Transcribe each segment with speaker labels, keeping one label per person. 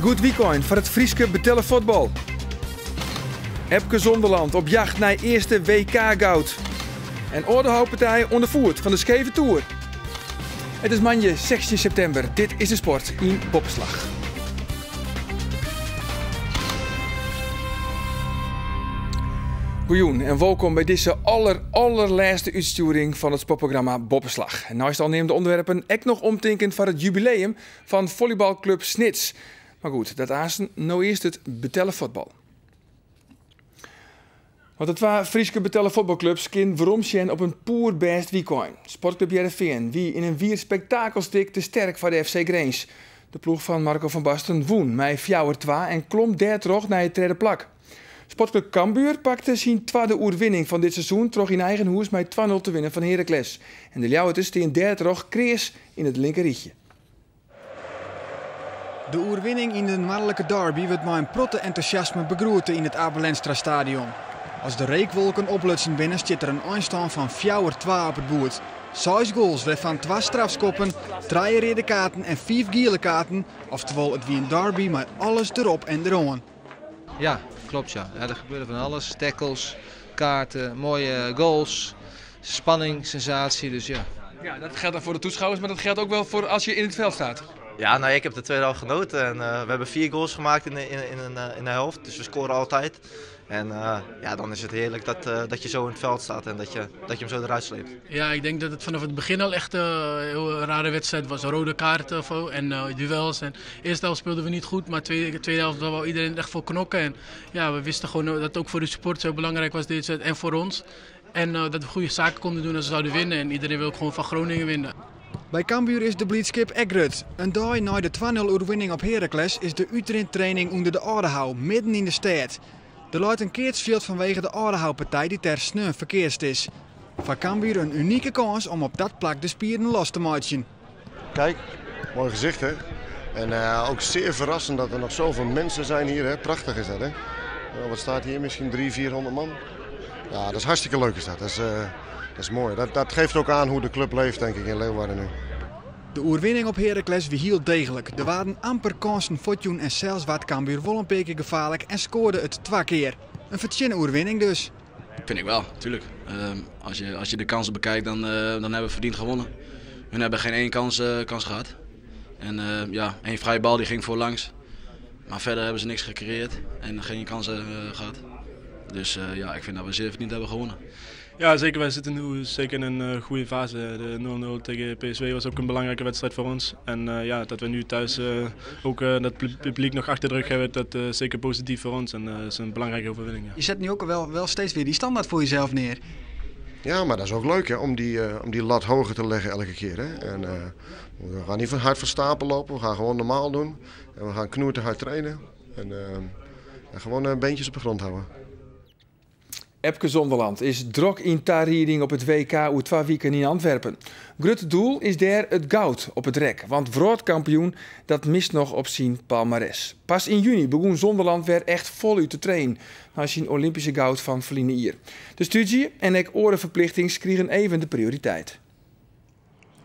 Speaker 1: Goed wykein foar it Fryske betelle fuotbal. Epke Zonderland op jacht nei earste WK-goud. En âlde oan de foet fan de Skeve Toer. It is moandei 16 septimber. Dit is de sport yn Boppeslach. Goejûn en wolkom by dizze aller, allerlêste útstjoering fan it sportprogramma Boppeslach. Neist al neamde ûnderwerpen ek noch omtinken foar it jubileum fan follybalklup Snits. Mar goed, dat aansten no earst it betelle fuotbal. Want de twa Fryske betelle fuotbalklups kin weromsjen op in poerbêst wykein. Sportklup Hearrenfean wie yn in wier spektakelstik te sterk foar de FC Grins. De ploech fan Marco van Basten wûn mei 4-2 en klom dêrtroch nei it tredde plak. Sportklup Cambuur pakte syn twadde oerwinning fan dit seizoen troch yn eigen hûs mei 2-0 te winnen fan Heracles. En de Ljouwerters stean dêrtroch kreas yn it linkerrychje.
Speaker 2: De oerwinning yn de noardlike derby wurdt mei in protte entûsjasme begroete yn it Abe Lenstra Stadion. As de reekwolken oplutsen binne, stiet der in einstân fan 4-2 op it boerd. Seis goals, wêrfan twa strafskoppen, trije reade kaarten en fiif giele kaarten. Oftewol, it wie in derby mei alles derop en deroan.
Speaker 3: Ja, klopt ja. Ja. Er gebeurde van alles. Tackles, kaarten, mooie goals, spanning, sensatie. Dus ja.
Speaker 1: Ja, dat geldt dan voor de toeschouwers, maar dat geldt ook wel voor als je in het veld staat.
Speaker 4: Ja, nou, ik heb de tweede helft genoten en we hebben vier goals gemaakt in de helft. Dus we scoren altijd. En ja, dan is het heerlijk dat je zo in het veld staat en dat je hem zo eruit sleept.
Speaker 5: Ja, ik denk dat het vanaf het begin al echt een heel rare wedstrijd was. Rode kaarten of zo en duels. En de eerste helft speelden we niet goed, maar de tweede helft wou iedereen echt voor knokken. En ja, we wisten gewoon dat het ook voor de supporters heel belangrijk was deze wedstrijd en voor ons. En dat we goede zaken konden doen als we zouden winnen. En iedereen wil ook gewoon van Groningen winnen.
Speaker 2: By Cambuur is de blydskip ek grut. In dei nei de 2-0 oerwinning op Heracles is de útrintraining ûnder de Aldehou, midden yn de stêd. Der leit in keatsfjild fanwege de Aldehoupartij dy't dêr sneon ferkeatst is. Foar Cambuur in unike kâns om op dat plak de spieren los te meitsjen.
Speaker 6: Kijk, mooi gezicht hè. En ook zeer verrassend dat er nog zoveel mensen zijn hier. Hè. Prachtig is dat hè. Wat staat hier? Misschien 300, 400 man. Ja, dat is hartstikke leuk is dat. Dat is mooi. Dat geeft ook aan hoe de club leeft denk ik in Leeuwarden nu.
Speaker 2: De oerwinning op Heracles wie hiel deeglik. Der waarden amper kânsen fuortjûn en sels waard Cambuur wol in pear kear gefaarlik en skoarde it twa kear. In fertsjinne oerwinning dus.
Speaker 7: Vind ik wel, tuurlijk. Als je de kansen bekijkt, dan hebben we verdiend gewonnen. Hun hebben geen één kans gehad. En ja, één vrije bal die ging voorlangs. Maar verder hebben ze niks gecreëerd en geen kansen gehad. Dus ja, ik vind dat we zeer verdiend hebben gewonnen.
Speaker 8: Ja, zeker. Wij zitten nu zeker in een goede fase. De 0-0 tegen PSV was ook een belangrijke wedstrijd voor ons. En ja, dat we nu thuis ook dat publiek nog achter de rug hebben, dat is zeker positief voor ons. En dat is een belangrijke overwinning. Ja.
Speaker 2: Je zet nu ook wel steeds weer die standaard voor jezelf neer.
Speaker 6: Ja, maar dat is ook leuk hè, om die lat hoger te leggen elke keer. Hè. En we gaan niet van hard van stapel lopen, we gaan gewoon normaal doen. En we gaan knoertehard trainen. En gewoon beentjes op de grond houden.
Speaker 1: Epke Zonderland is drok yn tarieding op it WK oer twa wiken yn Antwerpen. Grut doel is dêr it goud op it rek, want wrâldkampioen dat mist noch op syn palmares. Pas yn juny begûn Zonderland wer echt folút te trainen nei syn Olympyske goud fan ferline jier. De stúdzje en ek oare ferplichtings krigen even de prioriteit.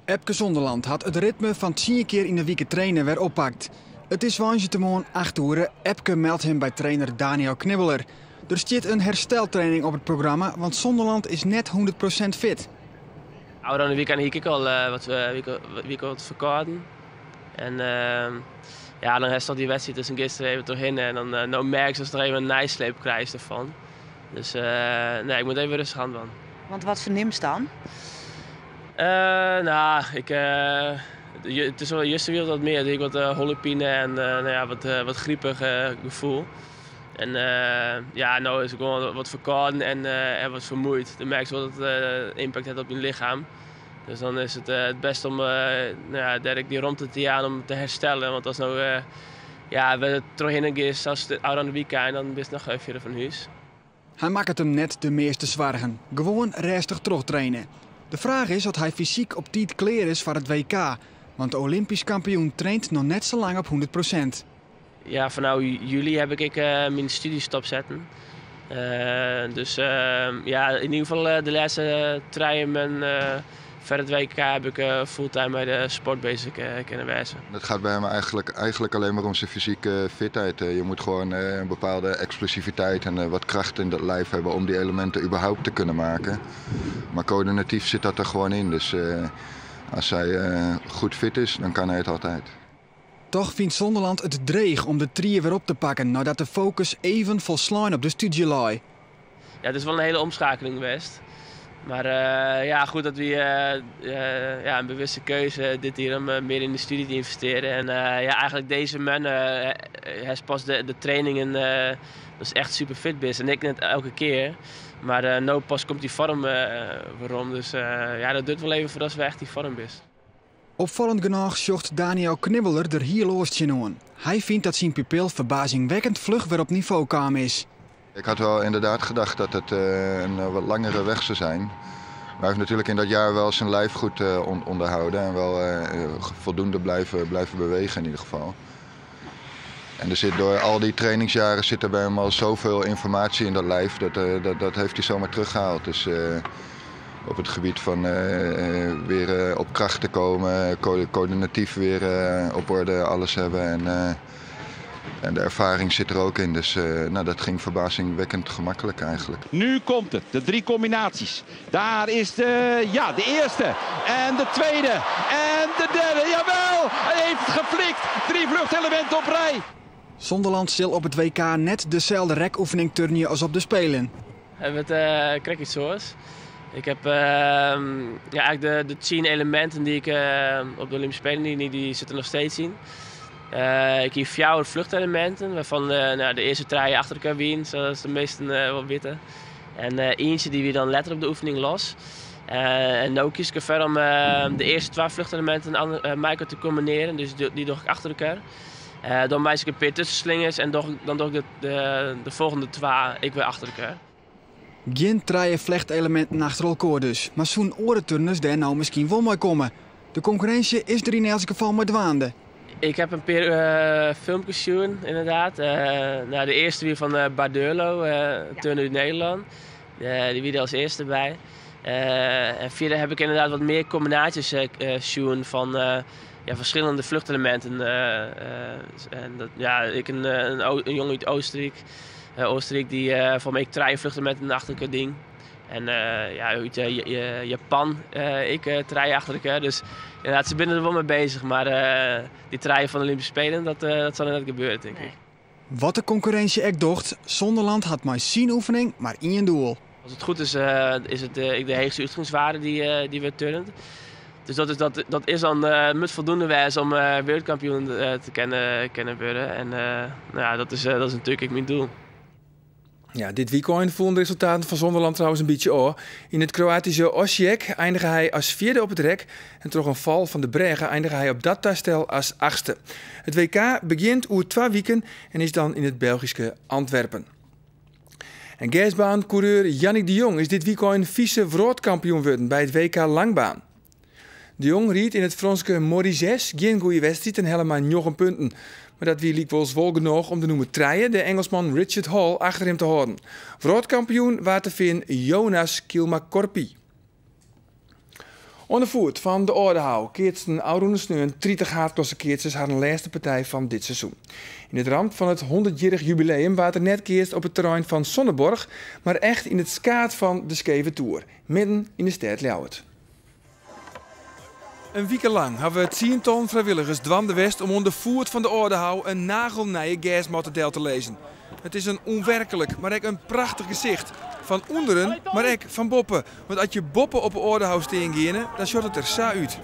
Speaker 2: Epke Zonderland hat it ritme fan 10 kear yn 'e wike trainen wer oppakt. It is woansdeitemoarn 8 oere. Epke meldt him by trainer Daniel Knibbeler. Der stiet in hersteltraining op it programma, want Zonderland is net 100% fit.
Speaker 9: Ôfrûne wykein hie ik al wat ferkâlden. En ja, dan hast al dy wedstriid tusken juster even trochhinne en dan no merkst datst noch even in neisleep krijst derfan. Dus nee, ik moat even rêstich oan dwaan.
Speaker 10: Want wat fernimst dan?
Speaker 9: Nou, it is wol juster wie wat mear. Ik wat hollepine en nou ja, wat gripich gefoel. En ja, no is it gewoan wat ferkâlden en wat fermuoid. Dan merkst wol dat it impact hat op dyn lichem. Dus dan is it it bêste om nou ja, dêr dy romte te jaan om te herstellen. Want ast no ja, wer trochhinne giest as ôfrûne wykein, dan bist noch even fierder fan hûs.
Speaker 2: Hy makket him net de measte soargen. Gewoan rêstich trochtraine. De fraach is oft hy fysyk op tiid klear is foar it WK. Want de Olympysk kampioen traint noch net sa lang op 100%.
Speaker 9: Ja, fanôf july ha ik myn stúdzje stopsetten. Dus ja, yn ieder gefal de lêste 3 maand. Foar it WK heb ik fulltime by de sport bezig kinne wêze.
Speaker 10: Het gaat bij hem eigenlijk alleen maar om zijn fysieke fitheid. Je moet gewoon een bepaalde explosiviteit en wat kracht in dat lijf hebben om die elementen überhaupt te kunnen maken. Maar coördinatief zit dat er gewoon in. Dus als hij goed fit is, dan kan hij het altijd.
Speaker 2: Toch vindt Zonderland het dreig om de trier weer op te pakken nadat de focus even volslaan op de studie lag.
Speaker 9: Ja, het is wel een hele omschakeling geweest. Maar ja, goed dat we ja, een bewuste keuze dit hier om meer in de studie te investeren. En ja, eigenlijk deze man is pas de trainingen, dat is echt super fit is. En ik net elke keer. Maar nu pas komt die vorm waarom. Dus ja, dat duurt wel even voordat we echt die vorm is.
Speaker 2: Opvallend genoeg zocht Daniel Knibbeler er hier los aan. Hij vindt dat zijn pupil verbazingwekkend vlug weer op niveau kwam is.
Speaker 10: Ik had wel inderdaad gedacht dat het een wat langere weg zou zijn. Maar hij heeft natuurlijk in dat jaar wel zijn lijf goed onderhouden en wel voldoende blijven bewegen in ieder geval. En er zit door al die trainingsjaren zit er bij hem al zoveel informatie in dat lijf, dat heeft hij zomaar teruggehaald. Dus op het gebied van weer op kracht te komen, coördinatief weer op orde alles hebben. En de ervaring zit er ook in, dus nou, dat ging verbazingwekkend gemakkelijk eigenlijk.
Speaker 11: Nu komt het, de 3 combinaties. Daar is de eerste en de tweede en de derde. Jawel, hij heeft het geflikt. 3 vluchtelementen op rij.
Speaker 2: Zonderland zal op het WK net dezelfde rekoefening turnen als op de Spelen.
Speaker 9: Het krijg iets zoals. Ik heb ja, eigenlijk de 10 elementen die ik op de Olympische Spelen, die zitten nog steeds in. Ik heb 4 vluchtelementen, waarvan nou, de eerste 3 achter elkaar wien, zoals de meesten wel weten. En eentje die we dan letter op de oefening los. En nu kies ik ervoor om de eerste 2 vluchtelementen met elkaar te combineren, dus die doe ik achter elkaar. Dan maak ik een paar tussenslingers en dan doe ik de volgende 2 ik weer achter elkaar.
Speaker 2: Geen 3 vlechtelementen achter elkaar dus, maar zo'n oorturners daar nou misschien wel mee komen. De concurrentie is er in elk geval maar dwaande.
Speaker 9: Ik heb een paar filmpjes gezien, inderdaad. Nou, de eerste weer van Bardurlo, turner uit Nederland. Die wie er als eerste bij. En verder heb ik inderdaad wat meer combinaties gezien van ja, verschillende vluchtelementen. En dat, ja, ik een jongen uit Oostenrijk die van mij 3 vluchtelementen achter elkaar ding. En ja, uit Japan, ik 3 achter elkaar. Dus inderdaad, ze zijn er wel mee bezig. Maar die 3 van de Olympische Spelen, dat zal inderdaad gebeuren, denk ik.
Speaker 2: Wat de concurrentie ook docht, Zonderland had maar 10 oefening, maar 1 doel.
Speaker 9: Als het goed is, is het de hoogste uitgangswaarde die we turnen. Dus dat is dan moet voldoende wijs om wereldkampioen te kunnen worden. En nou ja, dat is natuurlijk mijn doel.
Speaker 1: Ja, dit weekend voelen de resultaten van Zonderland trouwens een beetje oor. In het Kroatische Osijek eindigde hij als 4e op het rek. En door een val van de Bregen eindigde hij op dat tastel als 8e. Het WK begint over 2 weken en is dan in het Belgische Antwerpen. En gersbaancoureur Jannick de Jong is dit weekend vice-wereldkampioen geworden bij het WK Langbaan. De Jong riet in het Franse Morizes geen goede wedstrijd en helemaal 9 punten. Maar dat wie liep wel genoeg om de noemer 3, de Engelsman Richard Hall, achter hem te houden. Wereldkampioen waard de Fin Jonas Kylmakorpi. Onder voet van de Ordehou keert Oude Sneun 30 haardklasse keertjes haar laatste partij van dit seizoen. In het ramp van het 100-jarig jubileum waard er net keerst op het terrein van Sonneborg, maar echt in het skaat van de Skeve Tour, midden in de stad Ljouwert. Een week lang hebben we 10 vrijwilligers dwang de West om onder voet van de Ordehou een nagelnije gasmatterdel te lezen. Het is een onwerkelijk, maar ook een prachtig gezicht. Van onderen, maar ook van boppen. Want als je boppen op de Ordehou steen gaan, dan shot het er sa uit.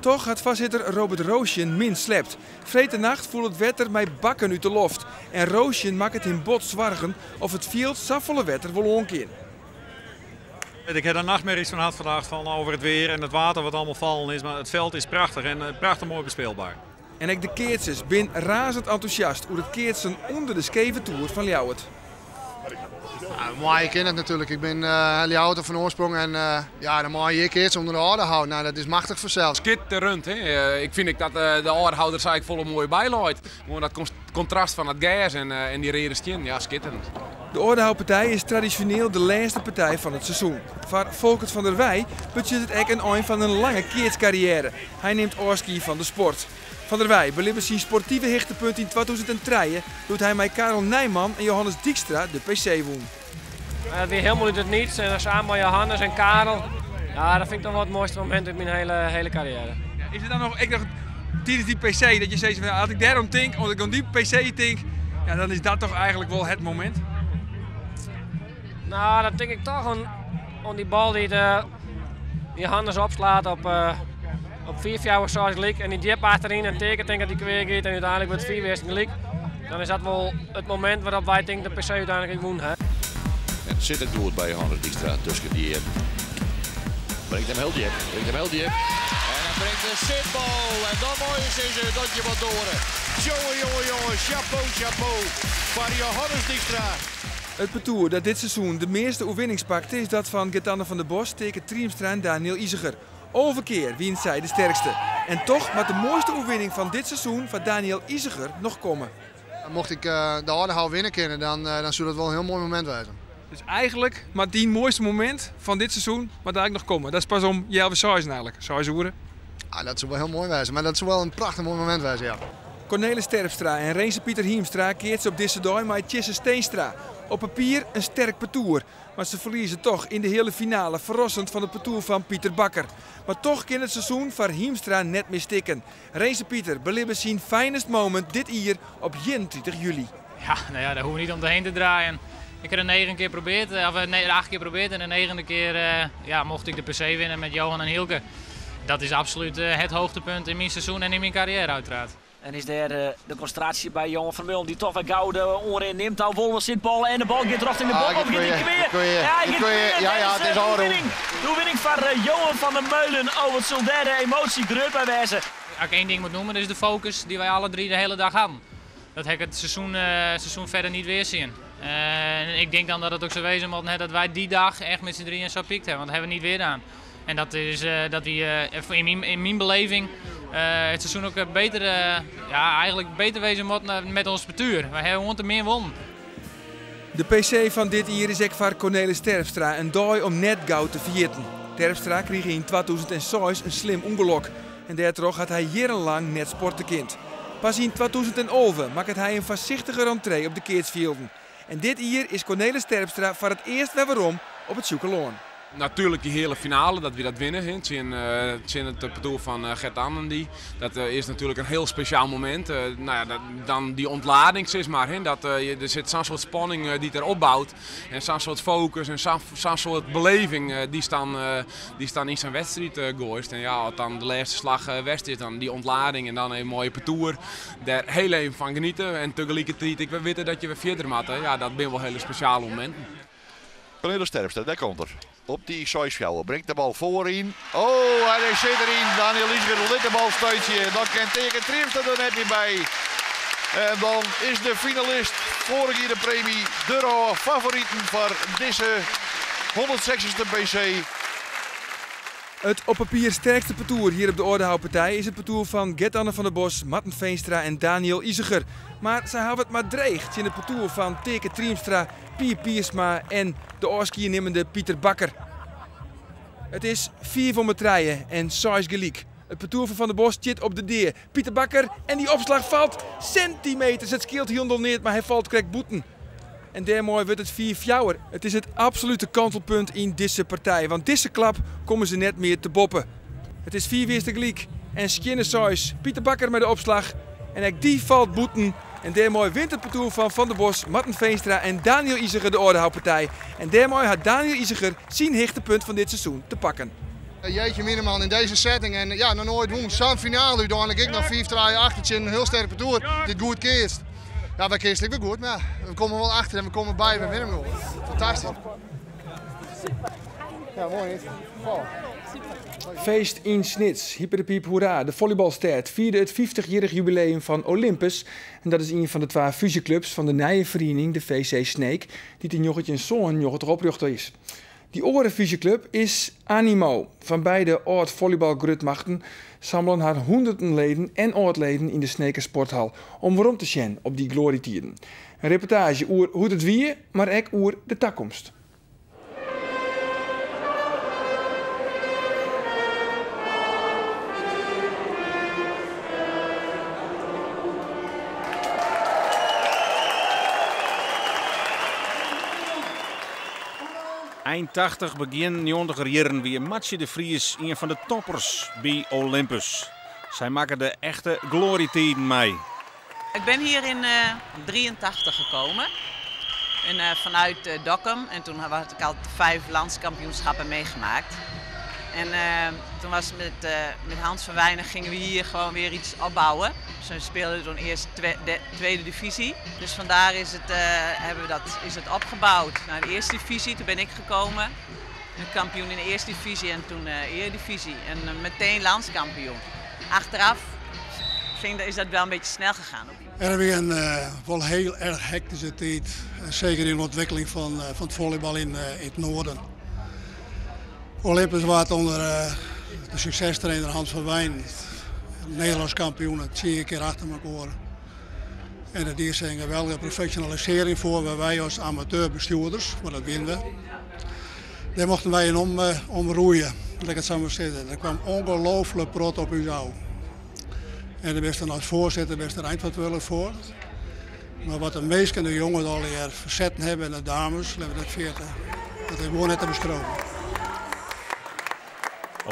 Speaker 1: Toch had voorzitter Robert Roosjen min slept. Vretenacht voelt het wetter mij bakken uit de loft. En Roosjen maakt het in bot zwargen of het veld saffolle wetter wil onkeer.
Speaker 12: Ik heb er nachtmerries van gehad vandaag van over het weer en het water wat allemaal vallen is. Maar het veld is prachtig en prachtig mooi bespeelbaar.
Speaker 1: En ik de keertsers ben razend enthousiast over het keertsen onder de Skeve Tour van Ljouwert.
Speaker 6: Ja, mooi, ik ken het natuurlijk. Ik ben Ljouwerter van oorsprong en ja, dan mag je hier keertsen onder de Ordehou. Nou, dat is machtig vanzelf.
Speaker 13: Schitterend, hè? Ik vind dat de Ordehouders eigenlijk volle mooi bijlooit. Gewoon dat contrast van het gas en die rere stin, ja, schitterend.
Speaker 1: De Aldehoupartij is tradisjoneel de lêste partij fan it seizoen. Foar Folkert van der Wei betsjut it ek in ein fan in lange keatskarriêre. Hy nimt ôfskie fan de sport. Van der Wei belibbe syn sportive hichtepunt yn 2003 doe't hy mei Karel Nijman en Johannes Dykstra de PC wûn.
Speaker 9: Het wie hielendal út it niets en dan samen mei Johannes en Karel. Ja, dat fyn ik toch wol it moaiste momint út myn hiele, hiele karriêre.
Speaker 1: Ja, is it dan noch, ek noch tidens dy PC dat je sizze fan as ik dêrom tink, as ik oan dy PC tink, ja, dan is dat toch eigentlik wol it momint?
Speaker 9: Nou, dan tink ik toch oan dy bal dy't Johannes opslaat op 4-4-6 gelyk en dy djip achteryn en Teake tinkt dat dy kweer giet en úteinlik wurdt 4 earsten gelyk. Dan is dat wol it momint wêrop't wy tinke de PC úteinlik wûn ha.
Speaker 14: En sit it goed by Johannes Dykstra tusken dy earen. Bringt him hiel djip, bringt him hiel djip. En hy bringt de sitbal. En dan mei je sizze dat je wat doare. Jonge, jonge, jonge, chapeau, chapeau foar Johannes Dykstra.
Speaker 1: It partoer dat dit seizoen de measte oerwinnings pakte is dat fan Gert-Anne van der Bos, Teake Triemstra en Daniël Iseger. 11 kear wiene sy de sterkste. En toch moat de moaiste oerwinning fan dit seizoen foar Daniël Iseger noch komme.
Speaker 6: Mocht ik de Aldehou winne kinne, dan soe dat wol in hiel moai momint wêze.
Speaker 1: Dus eigentlik moat dyn moaiste momint fan dit seizoen moat eigentlik noch komme. Dat is pas om healwei seizen eigentlik, 6 oere.
Speaker 6: Ah, dat soe wol hiel moai wêze, mar dat soe wol in prachtich moai momint wêze, ja.
Speaker 1: Cornelis Terpstra en Renze Pieter Hiemstra keatse op dizze dei mei Tjisse Steenstra. Op papier in sterk partoer, mar se ferlieze toch yn de heale finale ferrassend fan it partoer fan Pieter Bakker. Mar toch kin it seizoen foar Hiemstra net mear stikken. Renze Pieter belibbe syn finest moment dit jier op 31 july.
Speaker 15: Ja, nou ja, daar hoeven we niet om heen te draaien. Ik heb het 9 keer geprobeerd, of nee, 8 keer geprobeerd en de negende keer ja, mocht ik de PC winnen met Johan en Hielke. Dat is absoluut het hoogtepunt in mijn seizoen en in mijn carrière uiteraard.
Speaker 16: En is dêr de konsintraasje by Johan Vermeulen die toch wer gau de oanrin nimt. Al wol sitbal en de bal giet rjochting de
Speaker 14: Ah,
Speaker 16: bal. Of giet hy kweer? Ja, hy giet kweer.
Speaker 14: Ja, it is al rûn.
Speaker 16: De oerwinning foar Johan van der Meulen. Oh, wat sil dêr de emoasje grut by wêze.
Speaker 15: As ik één ding moet noemen, dat is de focus die wij alle drie de hele dag hadden. Dat heb ik het seizoen verder niet weer zien. En ik denk dan dat het ook zo wezen moet, hè, dat wij die dag echt met z'n drieën zo piekt hebben. Want dat hebben we niet weer gedaan. En dat is dat die in mijn beleving het seizoen ook beter, ja, eigenlijk beter wezen moet met ons partuur. Wij hebben gewoon te meer won.
Speaker 1: De PC fan dit jier is ek foar Cornelis Terpstra in dei om net gau te ferjitten. Terpstra krige yn 2006 in slim ûngelok en dêrtroch hat hy jierrenlang net sporte kind. Pas yn 2011 makket hy in foarsichtige rentree op de keatsfjilden. En dit jier is Cornelis Terpstra foar it earst wer werom op it Sjûkelân.
Speaker 13: Natuerlik dy heale finale, dat wy dat winne, hè, tsjin it partoer fan Gert Annendi. Dat is natuerlik in hiel spesjaal momint. No ja, dan dy ûntlading, sis mar, hè, dat der sit sa'n soart spanning dy't der opbout. En sa'n soart focus en sa'n soart beleving dy'tst dan yn sa'n wedstriid goaist. En ja, as dan de lêste slach west is, dan dy ûntlading en dan in moaie partoer. Dêr hiel even fan geniete en tagelikertiid ek wer witte dat je wer fierder moatte. Ja, dat binne wol hiele spesjale mominten.
Speaker 14: Cornelis Terpstra, dêr komt er. Op dy 6-4. Bringt de bal foaryn. Oh, hy sit deryn. Daniël Iseger lit de bal stuitsje. Dan kin Teake Triemstra der net mear by. En dan is de finalist foarich jier de premy de favoriten foar dizze 160ste PC.
Speaker 1: It op papier sterkste partoer hjir op de Aldehoupartij is it partoer fan Gert-Anne van der Bos, Marten Feenstra en Daniël Iseger. Mar sy hawwe it mar dreech tsjin it partoer fan Teake Triemstra, Pier Piersma en de ôfskienimmende Pieter Bakker. It is 2:55 en 6 gelyk. It partoer fan Van der Bos stiet op de dea. Pieter Bakker en dy opslach falt sintimeters. It skeelt hielendal neat, mar hy falt krekt bûten. En dêrmei wurdt it 4-4. It is it absolute kantelpunt yn dizze partij, want dizze klap komme se net mear te boppe. It is 4 earste gelyk en skjinne 6. Pieter Bakker mei de opslach en ek dy falt bûten. En dêrmei wint it partoer fan Van der Bos, Marten Feenstra en Daniël Iseger de Aldehoupartij. En dêrmei hat Daniël Iseger syn hichtepunt fan dit seizoen te pakken.
Speaker 6: Jeetje Mineman in deze setting en ja, noch noait wûn. Sa'n finale úteinlik ek noch 5-3 achter tsjin in hiel sterk partoer dy't goed keatst. Ja, wy keatsten ek wer goed, mar ja, we komme wol achter en we komme by, we winne him gewoan. Fantastysk. Ja, moai.
Speaker 1: Feest yn Snits. Hipperdepiep hoera. De follybalstêd fierde it 50-jierrich jubileum fan Olympus. En dat is ien fan de twa fúzjeklups fan de nije feriening, de VC Sneek, dy't yn 1997 oprjochte is. Dy oare fúzjeklup is Animo. Fan beide âld-follybalgrutmachten sammelen har hûnderten leden en âld-leden yn de Sneker Sporthal om werom te sjen op dy gloarytiden. In reportaazje oer hoe't it wie, mar ek oer de takomst.
Speaker 17: Ein tachtich, begjin njoggentiger jierren wie Martsje de Vries ien fan de toppers by Olympus. Sy makke de echte gloarytiden mei.
Speaker 18: Ik ben hier in 83 gekomen. En vanuit Dokkum. En toen had ik al 5 landskampioenschappen meegemaakt. En toen was het met Hans van Wijnen gingen we hier gewoon weer iets opbouwen. Dus we speelden toen eerst de tweede divisie. Dus vandaar is het, hebben we dat, is het opgebouwd naar de eerste divisie. Toen ben ik gekomen. Kampioen in de eerste divisie en toen eredivisie. En meteen landskampioen. Achteraf is dat wel een beetje snel gegaan.
Speaker 19: Er weer een wel heel erg hectische tijd. Zeker in de ontwikkeling van het volleybal in het noorden. Olympus was onder de succestrainer Hans van Wijn, Nederlands kampioen, 10 keer achter elkaar. En dat is een geweldige professionalisering voor waar wij als amateurbestuurders, voor dat winnen we, daar mochten wij in omroeien. Laat ik het zo maar zeggen. Er kwam ongelooflijk prot op u af. En daar ben je als voorzitter best er eindverantwoordelijk voor. Maar wat de meesten de jongens al hier verzetten hebben en de dames, laten we dat 40, dat is gewoon net te beschrijven.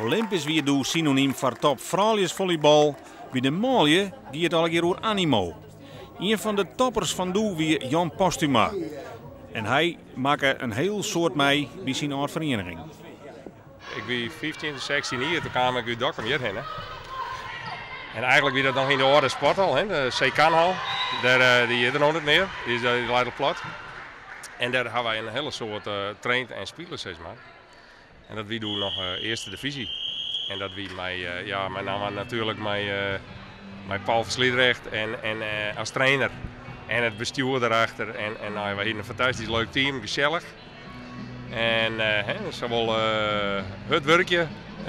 Speaker 17: Olympus wie doe synoniem voor top vrouwensvolleybal. Bij de manlju gie it allegear oer animo. Een van de toppers fan doe wie Jan Postuma. En hy makke in hiel soad mei by syn âld ferieniging.
Speaker 20: Ik wie 15, 16 jier, toen kwam ik út Dokkum hjirhinne. En eigenlijk wie dat noch yn de âlde sporthal, hè, de C-Kanhal. Dêr, dy is der noch net mear, dy is dy leit al plat. En dêr ha wy in hiele soad traind en spile, sis mar. En dat wie doe noch earste divyzje. En dat wie mei, ja, mei namme natuerlik mei Paul Versliedrecht en as trainer. En it bestjoer derachter. En nou, wy hiene in fantastysk leuk team, gesellich. En hè, sawol hurd wurkje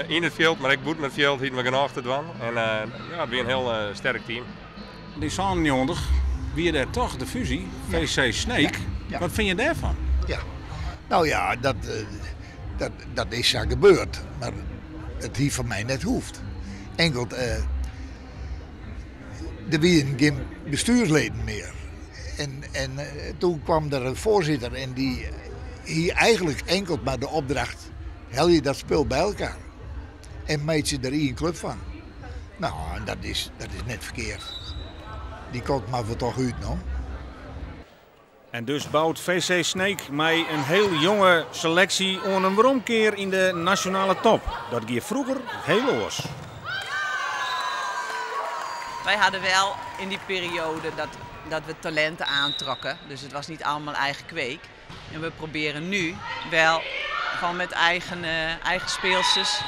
Speaker 20: yn it fjild, mar ek bûten it fjild hiene we genôch te dwaan. En ja, it wie in hiel sterk team.
Speaker 17: Yn 97 wie der toch de fúzje, VC Sneek. Wat fine je dêrfan?
Speaker 21: Ja, nou ja, dat is sa gebeurd. Mar it hie foar my net hoegd. Inkeld, der wiene gjin bestjoersleden mear. En toen kwam der in foarsitter en dy hie eigenlik inkeld mar de opdracht, helje dat spul by elkoar en meitsje der ien klup fan. Nou, en dat is net ferkeard. Dy kant moatte we toch út, no?
Speaker 17: En dus bout VC Sneek mei in hiel jonge seleksje oan in weromkear yn de nasjonale top. Dat gie froeger hiel oars.
Speaker 18: Wij hadden wel in die periode dat we talenten aantrokken. Dus het was niet allemaal eigen kweek. En we proberen nu wel gewoon met eigen speelsters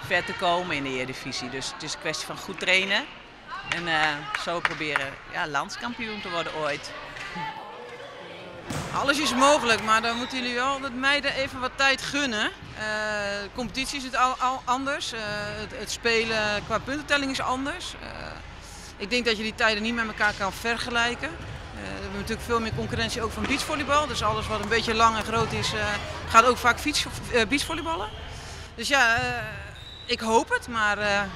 Speaker 18: ver te komen in de Eredivisie. Dus het is een kwestie van goed trainen. En zo proberen, ja, landskampioen te worden ooit.
Speaker 22: Alles is mogelijk, maar dan moeten jullie wel de meiden even wat tijd gunnen. De competitie is het al anders. Het spelen qua puntentelling is anders. Ik denk dat je die tijden niet met elkaar kan vergelijken. We hebben natuurlijk veel meer concurrentie ook van beachvolleybal. Dus alles wat een beetje lang en groot is, gaat ook vaak beachvolleyballen. Dus ik hoop het, maar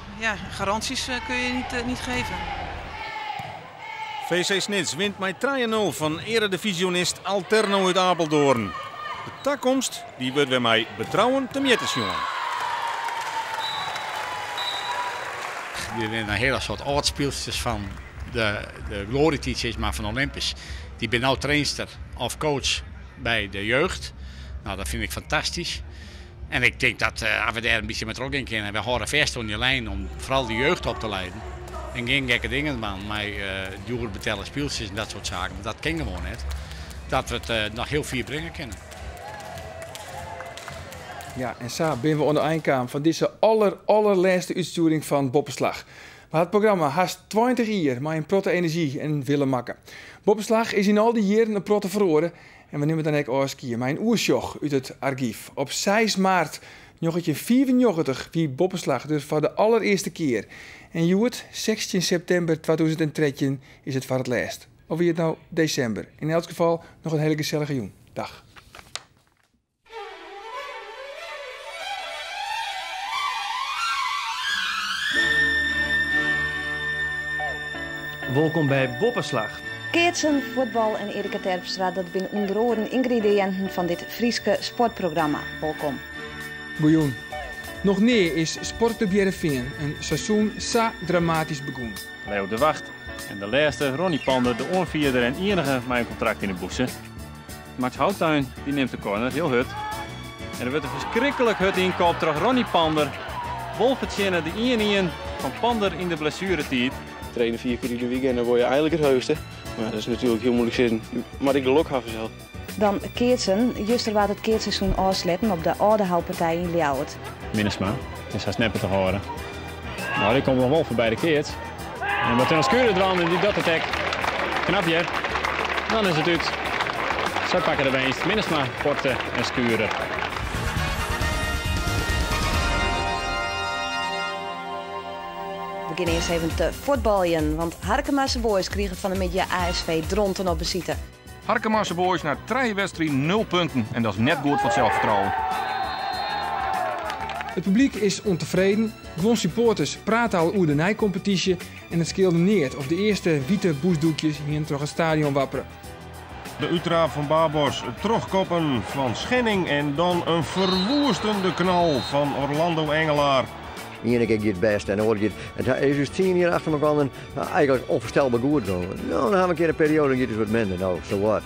Speaker 22: garanties kun je niet geven.
Speaker 17: VC Snits wint mei 3-0 fan eredivisionist Alterno út Apeldoorn. De takomst dy wurdt wer mei betrouwen temjitte sjoen.
Speaker 23: Der binne in hiele soad âld-spylsters fan de glorytiid, sis mar, fan Olympus. Dy binne no trainster of coach by de jeugd. Nou, dat fyn ik fantastysk. En ik tink dat as we dêr in bytsje mei trochgean kinne, we hâlde fêst oan dy lijn om foaral de jeugd op te lieden. En gjin gekke dingen dwaan mei djoer betelle spylsters en dat soart saken, want dat kin gewoan net. Dat we it noch hiel fier bringe kinne.
Speaker 1: Ja, en sa binne we oan de ein kaam fan dizze allerlêste útstjoering fan Boppeslach. We ha it programma hast 20 jier mei in protte enerzjy en wille makke. Boppeslach is yn al dy jierren in protte feroare. En we nimme dan ek ôfskie mei in oersjoch út it argyf. Op 6 maart 1995 wie Boppeslach der foar de allerearste kear. En hjoed, 16 septimber 2013, is it foar it lêst. Of wie it no desimber? Yn elts gefal noch in hiele gesellige jûn. Dag.
Speaker 3: Wolkom by Boppeslach.
Speaker 4: Keatsen, fuotbal en Erica Terpstra, dat binne ûnder oaren yngrediïnten fan dit Fryske sportprogramma. Wolkom.
Speaker 1: Goejûn. Noch nea is Sportklup Hearrenfean in seizoen sa dramatysk begûn.
Speaker 5: Leo de Wacht en de lêste Ronnie Pander, de oanfierder en ienige mei in kontrakt yn 'e bûse. Max Houttuin dy nimt de corner hiel hurd. En der wurdt in ferskriklik hurd ynkopt troch Ronnie Pander. Wol fertsjinne de ien-ien fan Pander yn de blessueretiid.
Speaker 24: Trainen vier keer in de week en dan word je eigenlijk het heugste. Maar dat is natuurlijk heel moeilijk zitten. Maar ik geluk ha fansels.
Speaker 4: Dan keatsen. Juster waard it keatsseizoen ôfsletten op de Aldehoupartij yn Ljouwert.
Speaker 5: Minnesma is hast net mear te hâlden. No, dy komt noch wol foarby de keats. En wat dan Skuren dwaan en dy docht it ek. Knap hear. Dan is it út. Sy pakke de winst. Minnesma, Porte en Skuren.
Speaker 4: We gean earst even te fuotbaljen, want Harkemase Boys krigen fan 'e middei ASV Dronten op besite.
Speaker 25: Harkemase Boys nei trije wedstriden nul punten en dat is net goed foar it selsfertrouwen.
Speaker 1: It publyk is ûntefreden, guon supporters prate al oer de neikompetysje en it skeelde neat of de earste wite bûsdoekjes hiene troch it stadion wappere.
Speaker 26: De úttraap fan Babos, it trochkoppen fan Schenning en dan in ferwoestende knal fan Orlando Engelaar.
Speaker 27: Iene kear giet it bêst en de oare giet it is ús tsien jier achter elkoar eigenlik ûnfoarstelber goed gongen. No, dan ha we in kear in perioade, dan giet it wat minder. No, so what.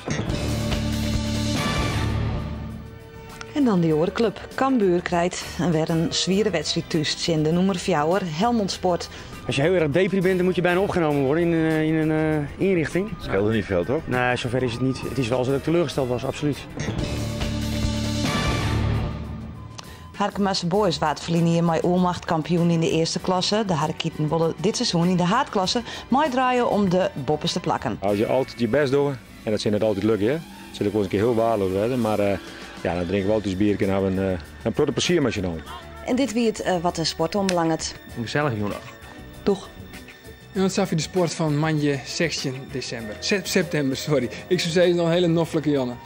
Speaker 4: En dan dy oare klup. Cambuur krijt wer in swiere wedstriid thús tsjin de nûmer fjouwer Helmond Sport.
Speaker 28: Als je heel erg depri bent, dan moet je bijna opgenomen worden in een inrichting.
Speaker 10: Scheelde niet veel, toch?
Speaker 28: Nee, zover is het niet. Het is wel zo dat ik teleurgesteld was, absoluut.
Speaker 4: Harkemase Boys waard ferline jier mei oermacht kampioen yn de earste klasse. De Harkiten wolle dit seizoen yn de haadklasse meidraaie om de boppeste plakken.
Speaker 29: As je altyd je bêst dogge, en dat sil net altyd lukke, hear, it sil ek wolris in kear hiel waardeloas wêze, mar ja, dan drinke we altyd ús bierke en hawwe we in protte plezier mei syn allen.
Speaker 4: En dit wie it wat de sport oanbelanget.
Speaker 3: In gesellige jûn noch.
Speaker 4: Doeg.
Speaker 1: En dat sa fier de sport fan moandei 16 desimber. Septimber, sorry. Ik soe sizze noch in hiele noflike jûn.